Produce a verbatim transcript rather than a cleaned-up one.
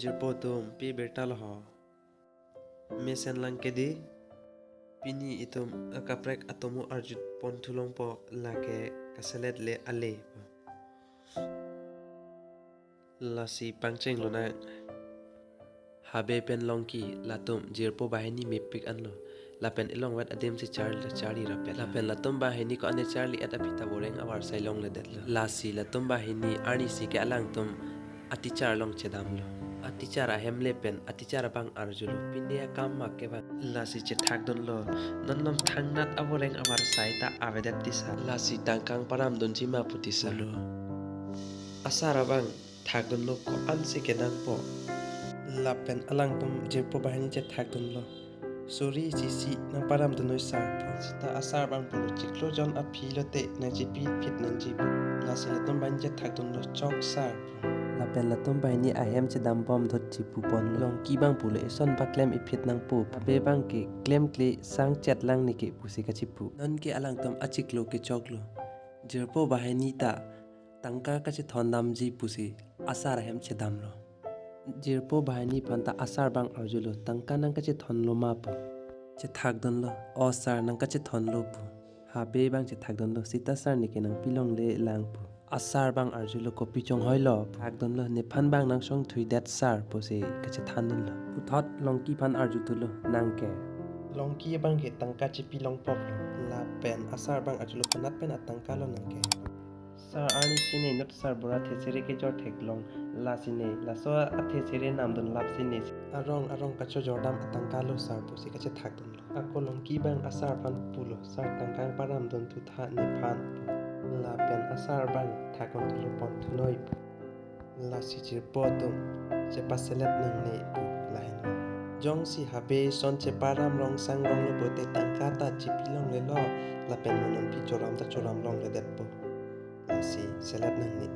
Jirpo atum, pi birta lo ho? Mesen lang ke di, pini itum akaprek atomo arjupon thu longpo, lake kaselet le ale. Lasi pangcheng lonang. Habe pen Longki latum jirpo banghini mepik anlo. Lapen elongvet adim si charli ta charli rapet. Lapen latum banghini ko ane charli-et aphi ta voreng avarsai longledetlo. Lasi latum banghini arnisi ke alangtum atichar along chedamlo. Atichar ahem le pen atichar abang arjulo, pine akam ma kevang? Lasi chethakdunlo, non malom thangnat avoreng avarsai ta avedet ti sir. Lasi tangka nangparamdunji ma pu ti sir lo. Asar abang thakdunlo, ko-ansi kenangpo. Lapen alangtum jirpo banghini chethakdunlo, suri sisi nangparamdunnoi sir pu. Seta asar abang pulo, chiklo jon aphi lote nangchipi phit nangji pu. Lasi latum banghini chethakdunlo, chok sir pu. Lapen latum banghini ahem chedampom thot chipuponlo. Longki abang pulo, eson paklem-i phit nangpo. Habe abang ke klemkle, sangchet lang neke pusi kachipu. Non ke alangtum achiklo kechoklo. Jirpo banghini ta tangka kachethondamji pusi asar ahem chedamlo. Jirpo banghini aphan ta asar abang arjulo, tangka nangkachethonlo ma pu. Chethakdunlo, o sir nangkachethonlo pu. Habe abang chethakdunlo, seta sir neke nangpilongle lang pu. Asar abang arjulo, kopi chonghoilo pu. Thakdunlo, nephan abang nangchongthuidet sir pusi kachethandunlo. Puthot Longki aphan arjuthulo, nang ke? Longki abang ke tangka chipi longpoklo. Lapen asar abang arjulo, konat pen atangka lo nang ke? Sir, arnisi ne inut sarbura thesere kejor theklong, lasi ne laso athesere namdun lapsi ne. Arong arong kachojordam atangka lo sir pusi kachethakdunlo. Ako Longki abang asar aphan pulo, sir tangka nangparamdun thutha nephan pu. Lapen asar abang thakdunlo, pon thunoi pu. Lasi jirpo atum chepaselet nangne pu lahenlo. Jongsi habe eson cheparam rong sang ronglo pulote tangka ta chipilonglelo, lapen mo non aphi choram ta choram longledetpo. Lasi selet nangne.